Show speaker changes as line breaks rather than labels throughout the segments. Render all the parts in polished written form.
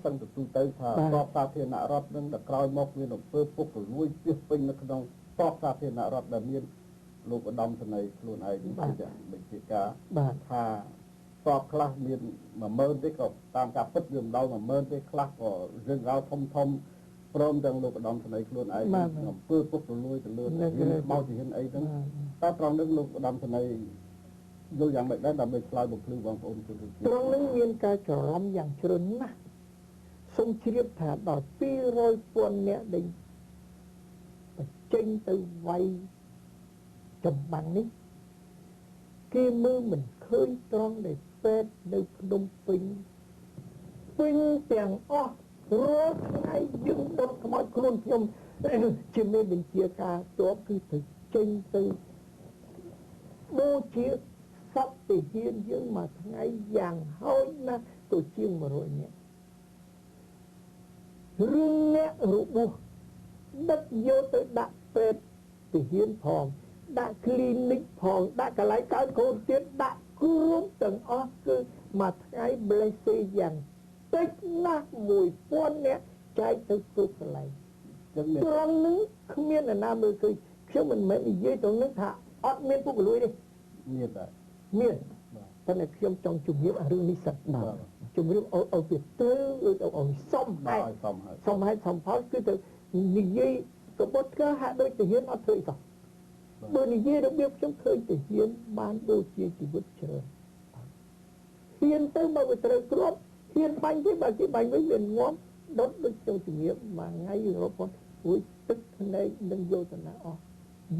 សឹងទៅទូទៅថាតបសាធារណរដ្ឋនឹងដល់ក្រោយមកមានអំពើពុករលួយជិះពេញនៅក្នុងតបសាធារណរដ្ឋដែលមានលោកឧត្តមសេនីយ៍ខ្លួនឯងជាបញ្ជាការថាតបខ្លះមាន10000ទេក៏តាមការពិតវាមិនដល់10000ទេខ្លះក៏រឿងរ៉ាវធំធំព្រមទាំងលោកឧត្តមសេនីយ៍ខ្លួនឯងអំពើពុករលួយទៅលើបោកជាហ៊ានអីហ្នឹងតើត្រង់នឹងលោកឧត្តមសេនីយ៍យល់យ៉ាងម៉េចដែរដើម្បីឆ្លើយបំភ្លឺបងប្អូនជនរួមជាតិ
ត្រង់នឹងមានការច្រឡំយ៉ាងជ្រុលណាស់សូមជ្រាបថាដល់200,000នាក់ដែលបញ្ចេញទៅវាយចម្បាំងនេះគេមើលមិនឃើញត្រង់ដែលពេទ្យនៅភ្នំពេញពេញទាំងអស់រាល់ថ្ងៃយើងដុតខ្មោចខ្លួនខ្ញុំជាមេបញ្ជាការទ័ពគឺទៅចេញទៅបូជាសពទាហានយើងមួយថ្ងៃយ៉ាងហោចណាស់ទៅជាង100នាក់រឿងអ្នករបួសដឹកយកទៅដាក់ពេទ្យទាហានផងដាក់គ្លីនិកផងដាក់កន្លែងកើតកូនទៀតដាក់គ្រប់ទាំងអស់គឺមួយថ្ងៃ blessé យ៉ាងតិចណាស់1000នាក់ចែកទៅគ្រប់កន្លែងត្រង់នឹងគ្មានអ្នកណាមើលឃើញខ្ញុំមិនមែននិយាយត្រង់នឹងថាអត់មានពុករលួយទេ
មានតែ
មានប៉ុន្តែខ្ញុំចង់ជំរាបរឿងនេះសិនជំរាបឲ្យវាទៅឲ្យសមហេតុសមហេតុសមផលគឺទៅនិយាយកបុតក៏ហាក់ដូចទាហានអត់ធ្វើអីសោះបើនិយាយរបៀបខ្ញុំឃើញទាហានបានបូជាជីវិតច្រើនហ៊ានទៅមកវាត្រូវគ្រាប់ហ៊ានបាញ់ទេបើគេបាញ់វិញវាងាប់ដុតដូចខ្ញុំជំរាបមួយថ្ងៃរាប់ប៉ុនរួចទឹកភ្នែកនឹងយោតនាអស់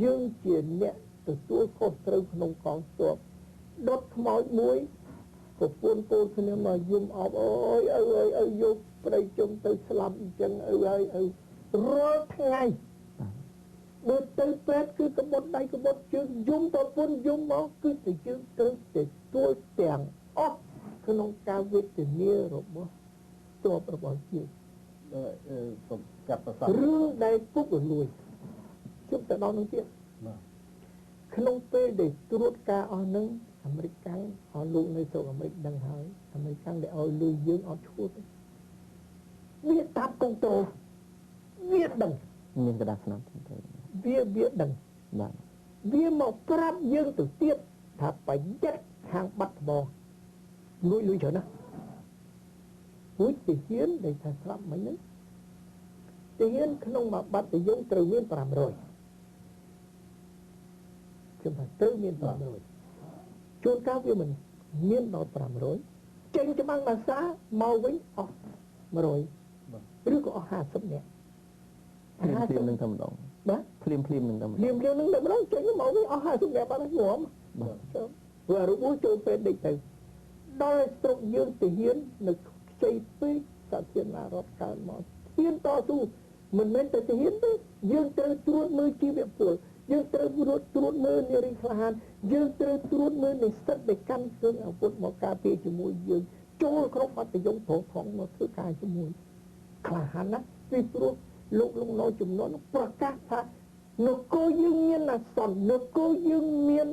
យើងជាអ្នកទទួលខុសត្រូវក្នុងកងទ័ពដុតខ្មោចមួយប្រពន្ធកូនគ្នាមកយំអបអូយឪអើយឪយកប្តីជុំទៅស្លាប់អញ្ចឹងឪហើយឪរាល់ថ្ងៃបើទៅពេទ្យគឺកបុតដៃកបុតជើងយំប្រពន្ធយំមកគឺតែយើងត្រូវទទួលទាំងអស់ក្នុងការវេទនារបស់ទ័ពរបស់ជាតិ
សូមកាត់ប្រសាសន៍
រឿងដែលពុករលួយជុំទៅដល់នោះទៀតក្នុងពេលដែលត្រួតការអស់នឹងអាមេរិកកាំងអស់លោកនៅស្រុកអាមេរិកដឹងហើយអាមេរិកកាំងដែលឲ្យលុយយើងអត់ឈួតទេវាតាប់កុងត្រូលវាដឹង
មានกระดาษស្នាមទៅ
វាដឹង
បាទ
វាមកប្រាប់យើងទៅទៀតថាបញ្ញត្តិខាងបាត់ត្បូងលួចលុយច្រើនណាស់រួចទាហានដែលថាស្លាប់មិញហ្នឹងទាហានក្នុងមួយបាត់យើងត្រូវមាន500ខ្ញុំថាត្រូវមាន500ជួនកាលវាមិនមានដល់500ចេញច្បាំងភាសាមកវិញអស់100ឬក៏អស់50នាក់
ភ្លាមៗនឹងតែម្ដង
បាទ
ភ្លាមៗនឹងតែម្ដង
ភ្លាមៗនឹងតែម្ដងចេញមកវិញអស់50នាក់បាត់ហើយងាំ
បាទ
ព្រោះរបួសចូលពេទ្យដេកទៅដល់ស្រុកយើងទាហាននៅខ្ចីពេកសាធារណរដ្ឋកើតមកហ៊ានតស៊ូមិនមែនតែទាហានទេយើងត្រូវត្រួតមើលជីវពលយើងត្រូវត្រួតមើលនារីក្លាហានយើងត្រូវត្រួតមើលនិស្សិតដែលកាន់គ្រឿងអាវុធមកការពារជាមួយយើងចូលក្នុងបត្តយងប្រផងមកធ្វើការជាមួយក្លាហានណាស់ពីព្រោះលោកលងណូចំនួនប្រកាសថានគរយើងមានអាសន្ននគរយើងមាន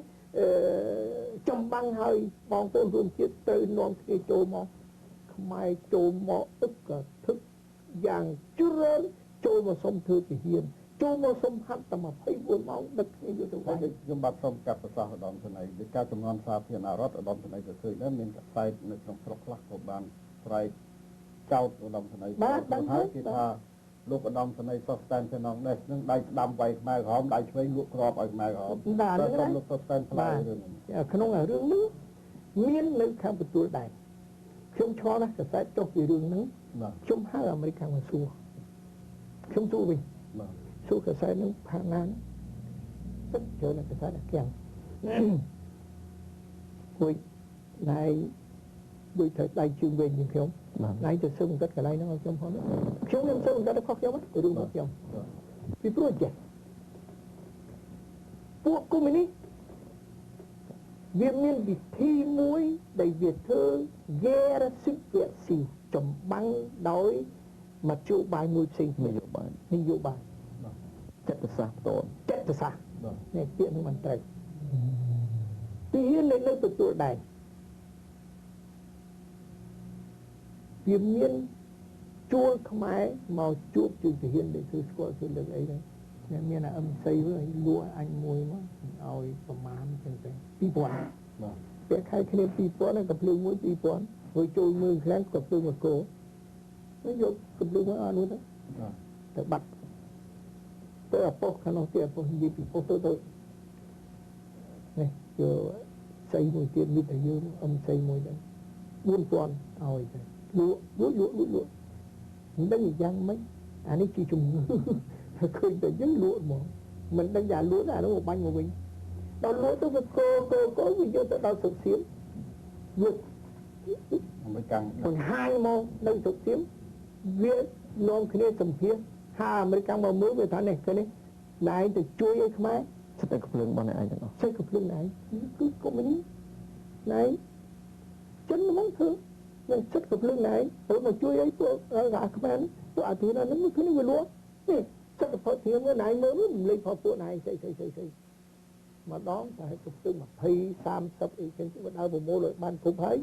ចម្បាំងហើយបងប្អូនរួមជាតិត្រូវនាំគ្នាចូលមកខ្មែរចូលមកអឹកកធឹកយ៉ាងជ្រុលចូលមកសុំធ្វើទាហានចូលមកសុំហាត់តែ24ម៉ោងដឹកគ្នាយកទៅវិញ
ខ្ញុំបាទសូមកាត់ប្រសាសន៍ឧត្តមសេនីយ៍ដោយការចំនួនសាធារណរដ្ឋឧត្តមសេនីយ៍ក៏ឃើញដែរមានកាសែតនៅក្នុងស្រុកខ្លះក៏បានស្រែកចោទឧត្តមសេនីយ៍ហើយគេថាលោកឧត្តមសេនីយ៍សុសតែនហ្វឺណង់ដេសនឹងដៃស្ដាំវាយខ្មែរក្រហមដៃឆ្វេងលក់គ្រាប់ឲ្យខ្មែរក្រហម
បាទ
សូមលោកសុសតែនឆ្លើយរឿងនេះ
ក្នុងរឿងនេះមាននៅខាងបន្ទួលដែរខ្ញុំឆ្លងណាស់កាសែតចុះពីរឿងហ្នឹងខ្ញុំហៅអាមេរិកខាងមកសួរខ្ញុំសួរវិញសួរកាសែតនឹងផាណានទឹកច្រើនកាសែតអាគៀងគួយណៃដូចត្រូវដៃជើងវិញជាងខ្ញុំណៃទៅសឹមកាត់កន្លែងហ្នឹងឲ្យខ្ញុំផងខ្ញុំខ្ញុំសឹមកាត់ខុសខ្ញុំរឿងរបស់ខ្ញុំពីព្រោះចេះពួកកុម្មុយនីសវាមានវិធីមួយដែលវាធ្វើ guerre subversive ចម្បាំងដោយមធ្យោបាយមួយផ្សេង
នយោបាយ
នយោបាយ
ចិត្តសាស្ត្រផ្ទាល់
ចិត្តសាស្ត្រនេះពាក្យនឹងមិនត្រូវទាហាននៅទទួលដែរវាមាន ជួលខ្មែរមកជួបជើងទាហានដែលធ្វើស្គាល់ធ្វើលើកអីហ្នឹងមានអា MC វិញលក់អញមួយមកឲ្យប្រមាណចឹងទៅ2000បាទពាក់ខែគ្នា2000ហ្នឹងកំភ្លើងមួយ2000រួចចូលមើលខ្លាំងកំភ្លើងមកគោយកកំភ្លើងមកអត់នោះទៅទៅបាត់ទៅអប៉ុសខាងនោះទៀតអប៉ុសនិយាយពីប៉ុសទៅទៅនេះយកស្អីមួយទៀតមិត្តយើង MC មួយហ្នឹង4000ឲ្យទៅលក់លក់លក់លក់លក់មិនដឹងយ៉ាងម៉េចអានេះជាជំងឺឃើញតែយើងលក់ហ្មងមិនដឹងយ៉ាងលក់អានោះបាញ់មកវិញដល់លក់ទៅវាកោកោកោវាយកទៅដល់ស្រុកសៀមវា
មិនកាំង
បង្ហាញមកនៅស្រុកសៀមវានាំគ្នាសម្ភាសហាអាមេរិកមកមើលវាថានេះឃើញនេះណែឯងទៅជួយឲ្យខ្មែរ
សិតតែកំភ្លើងរបស់អ្នកឯងទាំងអស់
សិតកំភ្លើងណែឯងគឺកុំនេះណែចិនហ្មងធ្វើនឹងសិតកំភ្លើងណែឯងទៅមកជួយឲ្យពួកអាខ្មែរពួកអាធានហ្នឹងគឺវាលក់នេះសិតផុតធៀមណែមើលមិនលេខផពួកណែស្អីស្អីស្អីស្អីម្ដងតែកំភ្លើង20 30អីចឹងទៅដើរប្រមូលឲ្យបានគ្រប់ហើយ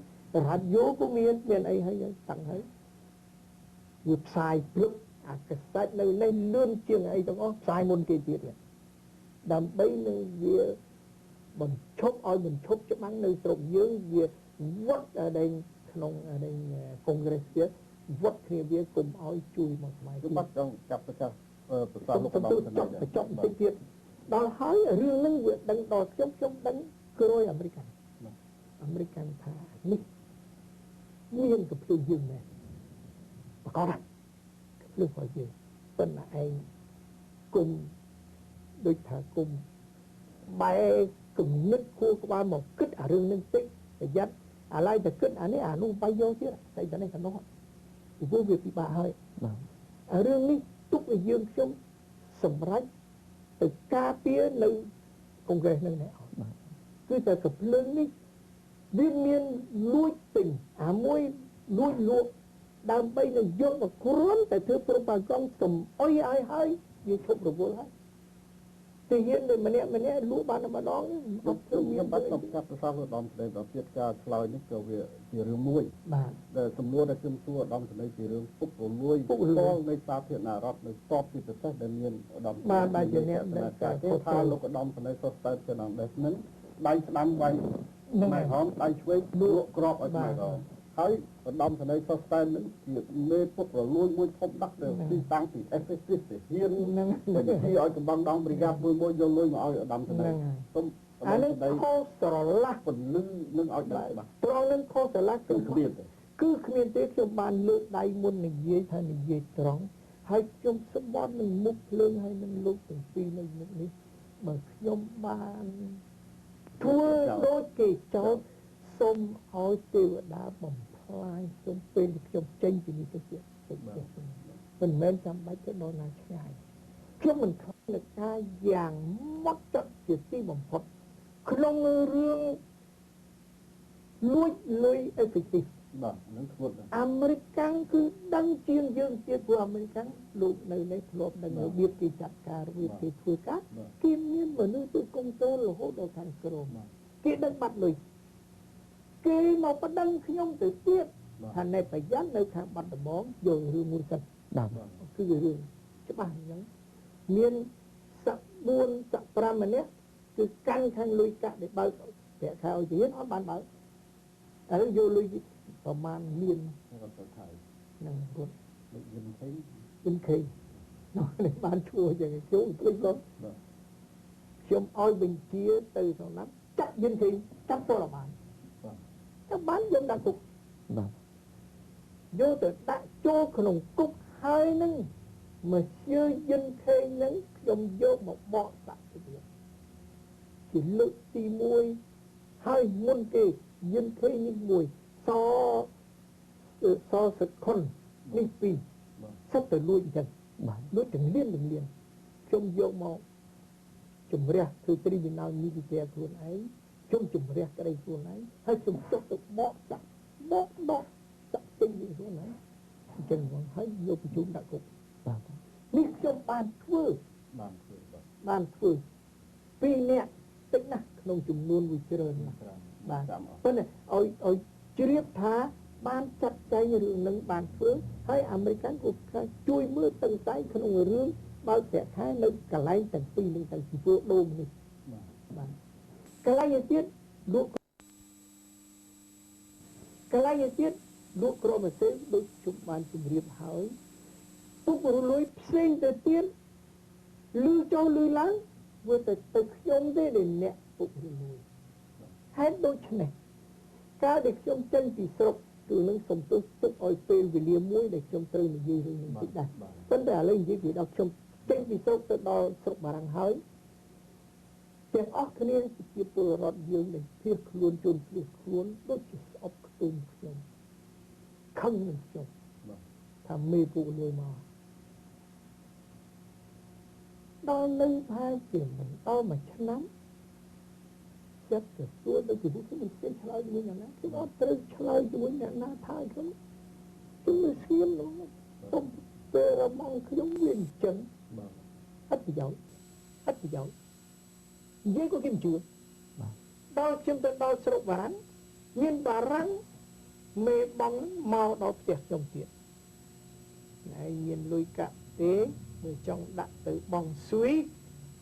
រ៉ាឌីយ៉ូក៏មានមានអីហើយតាំងហើយវាផ្សាយព្រឹកអាកសាច់នៅនេះលឿនជាងអីទាំងអស់ផ្សាយមុនគេទៀតដើម្បីនឹងវាបញ្ឈប់ឲ្យបញ្ឈប់ច្បាំងនៅស្រុកយើងវាវត្តដែលក្នុងដែលកុងក្រេសទៀតវត្តគ្នាវាគុំឲ្យជួយមកខ្មែរ
គឺបាត់ចង់ចាប់ប្រកាសប្រសាលោកដល់
ចប់បញ្ចប់បន្តិចទៀតដល់ហើយរឿងហ្នឹងវាដឹងដល់ខ្ញុំខ្ញុំដឹងក្រោយអាមេរិកអាមេរិកថានេះមានកំភ្លើងយើងមែនប្រកបកំភ្លើងរបស់យើងប៉ុន្តែឯងគុំដូចថាគុំបែគំនិតខួរក្បាលមកគិតអារឿងហ្នឹងតិចប្រយ័ត្នអាឡ័យតែគិតអានេះអានោះបាយយកទៀតតែតែនេះតែនោះពីព្រោះវាពិបាកហើយអារឿងនេះទុកឲ្យយើងខ្ញុំសម្រេចទៅការពារនៅកុងក្រេសនឹងណែគឺតែកំភ្លើងនេះវាមានលួចទិញអាមួយលួចលក់ដើម្បីនឹងយកមកគ្រាន់តែធ្វើប្រូប៉ាកង់សំអុយឲ្យហើយវាឈប់រវល់ហើយទាហានម្នាក់ម្នាក់លក់បានម្ដង
អត់ធ្វើមានបាត់សំកាត់ប្រសាសន៍ឧត្តមសេនីយ៍ដល់ទៀតការឆ្លើយនេះក៏វាជារឿងមួយ
បាទ
ដែលសំណួរដែលខ្ញុំសួរឧត្តមសេនីយ៍ជារឿងពុករលួយពុលនៃសាធារណរដ្ឋនៅតបជាពិសេសដែលមានឧត្តម
បាទបាទជាអ្នក
ដែលគេថាលោកឧត្តមសេនីយ៍សុសតែជាងដេសនឹងដៃស្ដាំវាយម៉ែហមដៃឆ្វេងលក់ក្របឲ្យម៉ែហមហើយឧត្តមសេនីយ៍សុសតែននឹងជាមេពុករលួយមួយធំដាស់ដែលទីតាំងពី FSC ទាហាន
នឹង
បញ្ជាឲ្យកំបងដងប្រយ៉ាមួយមួយយកលុយមកឲ្យឧត្តមសេនីយ៍សូម
អានេះខុសស្រឡះ
ពន្លឺនឹងឲ្យដឹងច្បាស់
ត្រង់នឹងខុសស្រឡះ
គឺគ្មានទេ
គឺគ្មានទេខ្ញុំបានលើកដៃមុននិយាយថានិយាយត្រង់ហើយខ្ញុំស្បត់នឹងមុខភ្លើងហើយនឹងលោកទាំងពីរនៅមុខនេះបើខ្ញុំបានធ្វើដូចគេចោទសូមឲ្យទេវតាបំផ្លាញខ្ញុំពេលខ្ញុំចេញពីនេះទៅទៀតមិនមែនចាំបាច់ទៅដល់ណាឆ្ងាយខ្ញុំមិនខ្លាចនឹងការយ៉ាងម៉ត់ចត់ជាទីបំផុតក្នុងរឿងលួចលុយ effective
បាទនឹងធ្ងន់
អាមេរិកគឺដឹងជាងយើងទៀតព្រោះអាមេរិកលោកនៅនេះធ្លាប់ដឹងរបៀបគេចាត់ការរបៀបគេធ្វើការគេមានមនុស្សទៅកុងត្រូលរហូតដល់ខាងក្រោមគេដឹងបាត់លុយគេមកប្តឹងខ្ញុំទៅទៀតថានៅប្រយ័ត្ននៅខាងបាត់ដំបងយករឿងមួយសិន
បាទ
គឺរឿងច្បាស់អញ្ចឹងមានស័ក4ស័ក5ម្នាក់គឺកាន់ខាងលុយកាក់ដែលបើកប្រាក់ខែឲ្យជាអត់បានបើកឥឡូវយកលុយប្រមាណលាន
ទៅថៃ
នឹងរត់
លោកយិនខេង
យិនខេងនោះនេះបានឈួរចឹងខ្ញុំភ្លេចផងខ្ញុំឲ្យបញ្ជាទៅសំណាក់ចាក់យិនខេងចាប់ពលបានចាប់បានយើងដាក់គុក
បាទ
យកទៅដាក់ចូលក្នុងគុកហើយនឹងមកជឿយិនខេងនឹងខ្ញុំយកមកបកសាក់ទៀតជាលើកទី1ហើយមុនគេយិនខេងនេះមួយសសសខុននេះពីរសិតទៅលួចអញ្ចឹង
បាទ
លួចទាំងលៀនទាំងលៀនខ្ញុំយកមកជំរះធ្វើទ្រីវិន័យនីតិជាខ្លួនឯងខ្ញុំជំរះក្តីខ្លួនឯងហើយខ្ញុំចុះទៅបកចាក់បកដកចាក់ចេញពីខ្លួនឯងអញ្ចឹងហ្មងហើយយកបញ្ជូនដាក់គុក
បាទ
នេះខ្ញុំបានធ្វើ
បានធ្វើបាទ
បានធ្វើពីរនាក់តិចណាស់ក្នុងចំនួនវាច្រើនណាស់បាទប៉ុន្តែឲ្យជ្រាបថា បានចាត់ចែងរឿងនឹងបានធ្វើហើយអាមេរិកក៏ជួយមើលតឹងតែងក្នុងរឿងបើកប្រាក់ខែនៅកន្លែងទាំងពីរនឹងទាំងពីរដូមនេះបាទកន្លែងទៀតលក់កន្លែងទៀតលក់ក្រមសេដូចខ្ញុំបានជម្រាបហើយពុករលួយផ្សេងទៅទៀតលឺចូលលឺឡើងវាទៅខ្ញុំទេដែលអ្នកពុករលួយហេតុដូច្នេះកាលដែលខ្ញុំចេញពីស្រុកគឺនឹងសំទោសទុកឲ្យពេលវេលាមួយដែលខ្ញុំត្រូវនិយាយរឿងនេះតិចដែរប៉ុន្តែឥឡូវនិយាយពីដល់ខ្ញុំចេញពីស្រុកទៅដល់ស្រុកបារាំងហើយទាំងអស់គ្នាជាពលរដ្ឋយើងដែលភៀសខ្លួនជន់ភៀសខ្លួនដូចជាស្អប់ខ្ទុំខ្ញុំខឹងនឹងខ្ញុំថាមេពុករលួយមកដល់នៅប្រហែលជាមិនដល់មួយឆ្នាំចិត្តទៅសួរទៅពីខ្ញុំមិនស្គាល់ឆ្លើយជាមួយអ្នកណាខ្ញុំអត់ត្រូវឆ្លើយជាមួយអ្នកណាថាខ្ញុំខ្ញុំមិនស្ងៀមហ្មងទុំពេលរមងខ្ញុំវាអញ្ចឹងអត់ប្រយោជន៍អត់ប្រយោជន៍និយាយក៏គេមិនជឿដល់ខ្ញុំទៅដល់ស្រុកបារាំងមានបារាំងមេបងមកដល់ផ្ទះខ្ញុំទៀតណែមានលុយកាក់ទេមើលចង់ដាក់ទៅបងស៊ុយ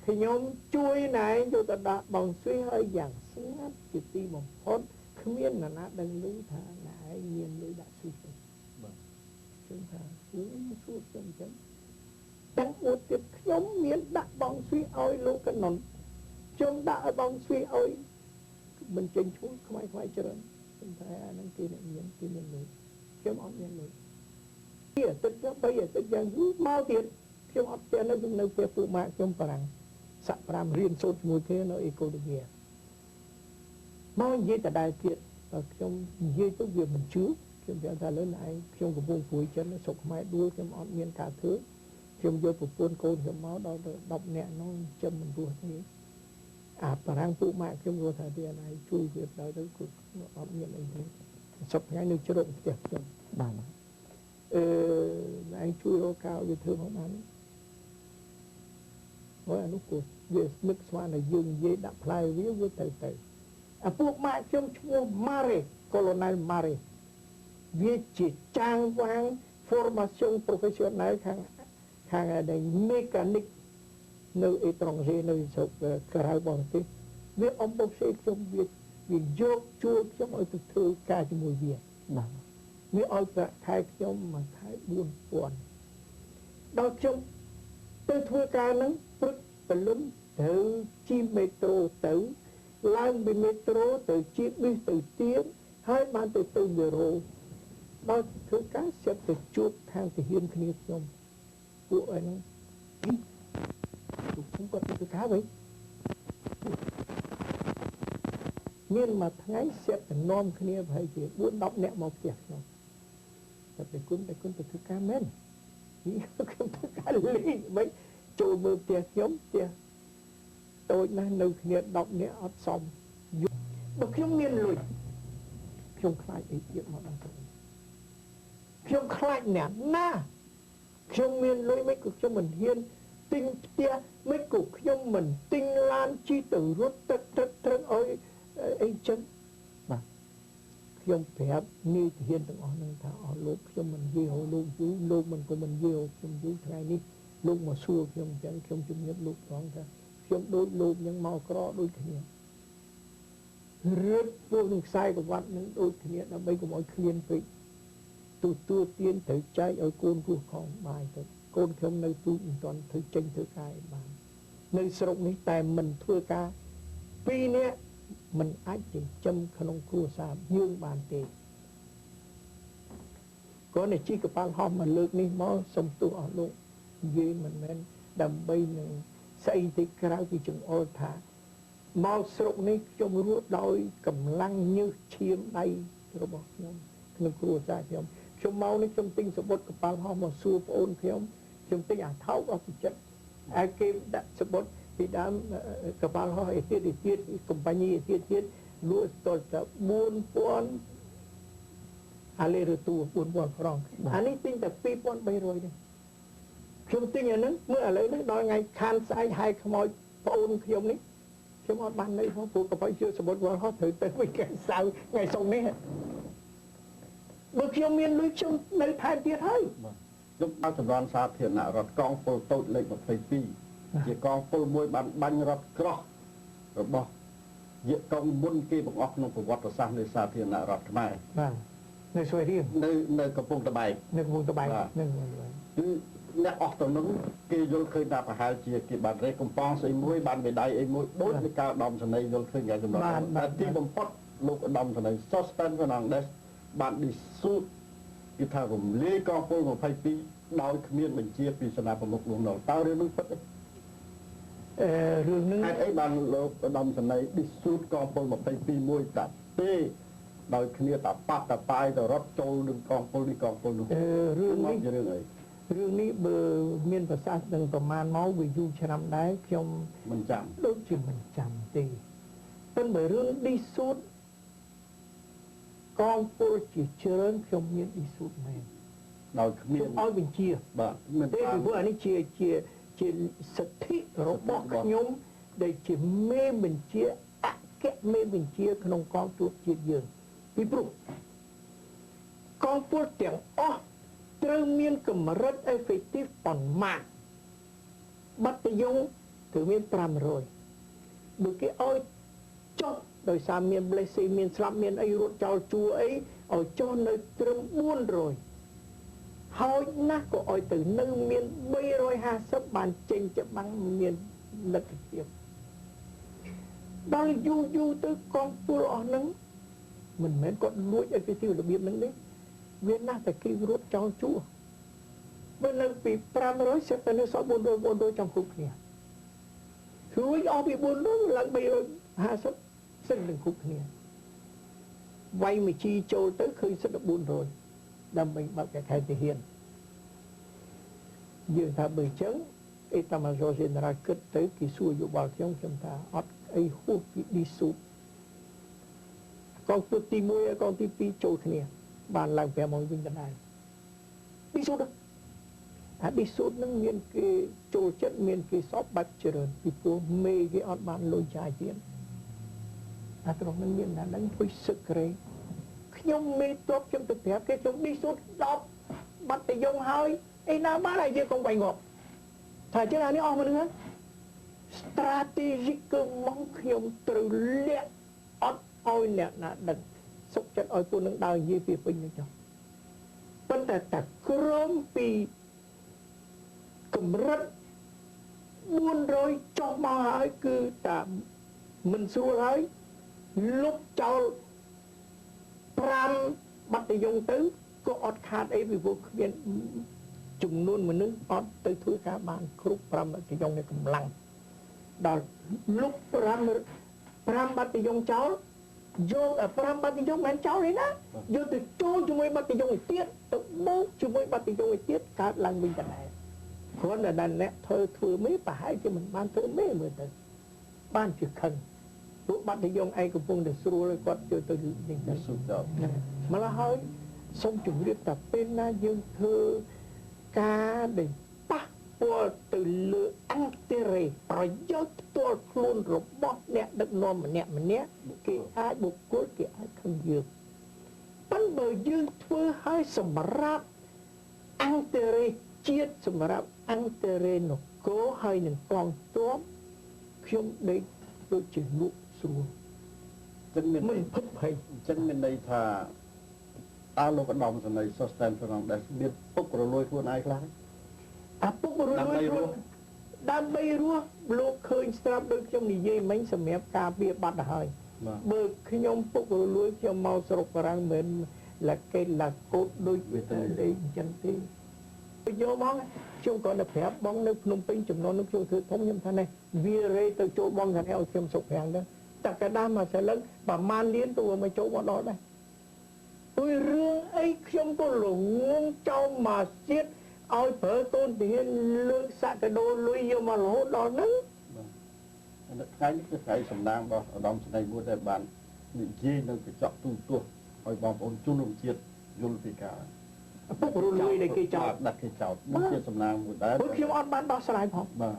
ខ្ញុំជួយណែយកទៅដាក់បងស៊ុយហើយយ៉ាងស្ងាត់ជាទីបំផុតគ្មាននរណាដឹងឮថាណែមានលុយដាក់ស៊ុយទេបាទខ្ញុំថាស៊ុយសួរខ្ញុំអញ្ចឹងទាំងអួតទៀតខ្ញុំមានដាក់បងស៊ុយឲ្យលោកកណុនខ្ញុំដាក់ឲ្យបងស៊ុយឲ្យមិនចេញឈ្មោះខ្មែរខ្មែរច្រើនខ្ញុំថាអាហ្នឹងគេអ្នកមានគេមានលុយខ្ញុំអត់មានលុយពីអាទិត្យទៅ3អាទិត្យយ៉ាងយូរមកទៀតខ្ញុំអត់ផ្ទះនៅខ្ញុំនៅផ្ទះពួកម៉ាក់ខ្ញុំបារាំងសាក់5រៀនសូត្រជាមួយគ្នានៅអេកូដវីមកនិយាយដដែលទៀតបើខ្ញុំនិយាយទៅវាមិនជឿខ្ញុំប្រាប់ថាលើឯងខ្ញុំកំពុងព្រួយចិត្តស្រុកខ្មែរដួលខ្ញុំអត់មានការធ្វើខ្ញុំយកប្រពន្ធកូនខ្ញុំមកដល់ទៅ10នាក់នោះចិញ្ចឹមមិនរស់ទេអាបារាំងពួកម៉ាក់ខ្ញុំរស់ថាទៀតឯងជួយវាដល់ទៅគឺអត់មានអីទេសប្តាហ៍ថ្ងៃនៅជ្រកផ្ទះខ្ញុំបាទឯងជួយរកកៅវាធ្វើមកបានហើយអានោះក៏វានឹកស្មានថាយើងនិយាយដាក់ផ្លែវាទៅអាពួកម៉ាក់ខ្ញុំឈ្មោះម៉ារ៉េកូឡូណែលម៉ារ៉េវាជាចាងវាង formation professionnelle ខាងដែល mécanique នៅអេត្រង់សេនៅស្រុកក្រៅបរទេសវាអំបុកសេខ្ញុំវាយកជួលខ្ញុំឲ្យទៅធ្វើការជាមួយវាបាទវាឲ្យប្រាក់ខែខ្ញុំមួយខែ4000ដល់ខ្ញុំទៅធ្វើការហ្នឹងព្រឹកព្រលឹមត្រូវជិះមេត្រូទៅឡើងពីមេត្រូទៅជិះប៊ីសទៅទៀតហើយបានទៅប៊ីរ៉ូដល់ធ្វើការសិតទៅជួបខាងទាហានគ្នាខ្ញុំពួកឯហ្នឹងខ្ញុំគាត់ទៅធ្វើការវិញមានមួយថ្ងៃសិតទៅនាំគ្នាប្រហែលជា4 10នាក់មកផ្ទះខ្ញុំតែទៅគុណទៅធ្វើការមែនខ្ញុំធ្វើការលេងមិនចូលមើលផ្ទះខ្ញុំផ្ទះតូចណាស់នៅគ្នា10នាក់អត់សមបើខ្ញុំមានលុយខ្ញុំខ្លាចអីទៀតមកដល់ខ្ញុំខ្លាចអ្នកណាខ្ញុំមានលុយមិនក៏ខ្ញុំមិនហ៊ានទិញផ្ទះមិនក៏ខ្ញុំមិនទិញឡានជិះទៅរត់ទឹកត្រឹកឲ្យអីចឹងបាទខ្ញុំប្រាប់នាយទាហានទាំងអស់នឹងថាអស់លោកខ្ញុំមិននិយាយឲ្យលោកយូរលោកមិនក៏មិននិយាយឲ្យខ្ញុំយូរថ្ងៃនេះលោកមកសួរខ្ញុំអញ្ចឹងខ្ញុំជំរាបលោកផងថាខ្ញុំដូចលោកនឹងមកក្រដូចគ្នារត់ពួកនឹងខ្សែក្រវ៉ាត់នឹងដូចគ្នាដើម្បីកុំឲ្យឃ្លានពេកទូទៀនត្រូវចែកឲ្យកូនគោះខំបាយទៅកូនខ្ញុំនៅទូចមិនទាន់ធ្វើចេញធ្វើការឲ្យបាននៅស្រុកនេះតែមិនធ្វើការពីរនាក់មិនអាចចិញ្ចឹមក្នុងគ្រួសារយើងបានទេគាត់នេះជិះកប៉ាល់ហោះមកលើកនេះមកសុំទោសអស់លោកនិយាយមិនមែនដើម្បីនឹងស្អីទេក្រៅពីចង្អុលថាមកស្រុកនេះខ្ញុំរស់ដោយកម្លាំងញើសឈាមដៃរបស់ខ្ញុំក្នុងគ្រួសារខ្ញុំខ្ញុំមកនេះខ្ញុំទិញសំបុត្រកប៉ាល់ហោះមកសួរប្អូនខ្ញុំខ្ញុំទិញអាថោកអស់ពីចិត្តហើយគេដាក់សំបុត្រពីដើមកប៉ាល់ហោះអីទៀតកំបាញីអីទៀតលក់ស្ទល់តែ4000អាលេរទូ4000ហ្វ្រង់អានេះទិញតែ2300ទេខ្ញុំទិញអាហ្នឹងមើលឥឡូវនេះដល់ថ្ងៃខានស្អែកហែខ្មោចប្អូនខ្ញុំនេះខ្ញុំអត់បាននៅផងព្រោះកប៉ាល់ជឿសមុទ្រវល់ហោះត្រូវទៅវិញថ្ងៃសៅរ៍ថ្ងៃសុក្រនេះ បើខ្ញុំមានលុយខ្ញុំនៅថែមទៀតហើយ
លោកដល់ចំនួនសាធារណរដ្ឋកងពលតូចលេខ22ជាកងពលមួយបានបាញ់រថក្រោះរបស់យកងមុនគេបង្អស់ក្នុងប្រវត្តិសាស្ត្រនៃសាធារណរដ្ឋខ្មែរ
បាទនៅស្វាយរៀង
នៅកំពង់តបែក
នៅកំពង់តបែកនឹង
គឺអ្នកអស់ទៅនឹងគេយល់ឃើញថាប្រហែលជាគេបានរេកំប៉ងស្អីមួយបានមេដៃអីមួយដូចនៃការដំសនីយល់ឃើញយ៉ាងចំណុចតែទីបំផុតលោកឧត្តមសេនីយ៍ Sospen Fernandez បានឌីស៊ូតគេថារំលាយកងពល22ដោយគ្មានបញ្ជាពីសេនាប្រមុខលួងណុលតើរឿងនោះពិតទេ
អឺរឿងនឹង
ហេតុអីបានលោកឧត្តមសេនីយ៍ឌីស៊ូតកងពល22មួយតាទេដោយគ្នាតាប៉ាប់តាប៉ាយទៅរត់ចូលនឹងកងពលនេះកងពលនោះ
រឿងនេះ
ជារឿងអី
រឿងនេះបើមានប្រសាសន៍នឹងប្រមាណមកវាយូរឆ្នាំដែរខ្ញុំ
មិនចាំ
ដូចជាមិនចាំទេប៉ុន្តែរឿងឌីស៊ូតកងពលជាច្រើនខ្ញុំមានឌីស៊ូតមែន
ដោយគ្មាន
ឲ្យបញ្ជា
បាទមិន
ទេពីព្រោះអានេះជាជាជាសិទ្ធិរបស់ខ្ញុំដែលជាមេបញ្ជាអគ្គមេបញ្ជាក្នុងកងទ័ពជាតិយើងពីព្រោះកងពលទាំងអស់ត្រូវមានកម្រិត effective ប៉ុន្មានបាត់យងត្រូវមាន500បើគេឲ្យចុះដោយសារមាន blessing មានស្លាប់មានអីរត់ចោលជួអីឲ្យចុះនៅត្រឹម400ហើយណាស់ក៏ឲ្យទៅនៅមាន350បានចេញច្បាំងមានលទ្ធភាពដល់យូរយូរទៅកងពលអស់ហ្នឹងមិនមែនគាត់លួចអីគេទីរបៀបហ្នឹងទេវាណាស់តែគេរត់ចោលជួបើនៅពី500សិតទៅនៅសល់400 400ចំគ្រប់គ្នារួចអស់ពី400ឡើង350សិននឹងគ្រប់គ្នាវាយមួយជីចូលទៅឃើញសិត400ដើម្បីបើកខេត្តទាហានយើងថាបើអញ្ចឹងអេតាម៉ាយ៉ូសេនរ៉ាគិតទៅគេសួរយោបល់ខ្ញុំខ្ញុំថាអត់អីហួសពីឌីស៊ូតកងទ័ពទី1កងទី2ចូលគ្នាបានឡើង5ម៉ោងវិញដដែលឌីស៊ូតអាឌីស៊ូតនឹងមានគេចូលចិត្តមានគេសពបាច់ច្រើនពីព្រោះមេគេអត់បានលុយចាយទៀតអាត្រង់នឹងមានណាដឹងពុយសឹករេខ្ញុំមេតបខ្ញុំទៅប្រាប់គេខ្ញុំឌីស៊ូត10បាត់ទៅយងហើយអីណាបានហើយយើងកុំបាញ់ងាប់ថាចឹងអានេះអស់មនុស្សហើយ strategic គឺមកខ្ញុំត្រូវលាក់អត់ឲ្យអ្នកណាដឹងសុខចិត្តឲ្យពួកនឹងដើរនិយាយពីពេញនឹងចុះប៉ុន្តែតែក្រមពីកម្រិត400ចុះមកហើយគឺតាមិនស្រួលហើយលុបចោល5បាត់យងទៅក៏អត់ខាតអីពីព្រោះគ្មានចំនួនមនុស្សអត់ទៅធ្វើការបានគ្រប់5បាត់យងនៃកម្លាំងដល់លុប5បាត់យងចោលយក5បាត់យងមិនចោលទេណាយកទៅចូលជាមួយបាត់យងឯទៀតទៅបូកជាមួយបាត់យងឯទៀតកើតឡើងវិញដដែលគ្រាន់តែអ្នកធ្វើមេប្រហែលជាមិនបានធ្វើមេមើលទៅបានជាខឹងព្រោះបាត់យងឯងកំពុងតែស្រួលឲ្យគាត់ចូលទៅនេះទៅ
សុខដល់
ម្ល៉េះហើយសូមជម្រាបថាពេលណាយើងធ្វើការដែលប៉ះពាល់ទៅលើអង្គរេប្រយោជន៍ផ្ទាល់ខ្លួនរបស់អ្នកដឹកនាំម្នាក់ម្នាក់គេអាចបុគ្គលគេអាចខឹងយើងប៉ុន្តែបើយើងធ្វើឲ្យសម្រាប់អង្គរេជាតិសម្រាប់អង្គរេនគរហើយនឹងកងទ័ពខ្ញុំដេកដូចជាលក់ស្រួល
ចឹងមាន
មិនភិតភ័យ
ចឹងមានន័យថាតើលោកឧត្តមសេនីយ៍ Sosthène Fernandez មានពុករលួយខ្លួនឯងខ្លះទេ
អាពុករលួយខ្លួនដើម្បីរស់លោកឃើញស្រាប់ដូចខ្ញុំនិយាយមិញសម្រាប់ការពារបាត់ទៅហើយបើខ្ញុំពុករលួយខ្ញុំមកស្រុកបារាំងមិនលាកេលាកូតដូចវាទៅអញ្ចឹងទេយកមកខ្ញុំក៏នៅប្រាប់បងនៅភ្នំពេញចំនួននោះខ្ញុំធ្វើធំខ្ញុំថានេះវារេទៅចូលបងថាឲ្យខ្ញុំសុខប្រាំងទៅតែកដាស់មកសិលឹងប្រមាណលានទៅមកចូលមកដល់ដែរព្រោះរឿងអីខ្ញុំក៏ល្ងងចោលមកជាតិឲ្យប្រើកូនទាហានលើកសក្តាលុយយកមករហូតដល់ហ្នឹង
បាទថ្ងៃនេះគឺថ្ងៃសំណាងរបស់ឧត្តមសេនីយ៍មួយដែលបាននិយាយនៅកញ្ចក់ទូទស្សន៍ឲ្យបងប្អូនជនរួមជាតិយល់ពីការ
ពុករលួយដែលគេចោទ
ដាក់គេចោទនេះជាសំណាងមួយដែរ
ព្រោះខ្ញុំអត់បានដោះស្រាយផង
បាទ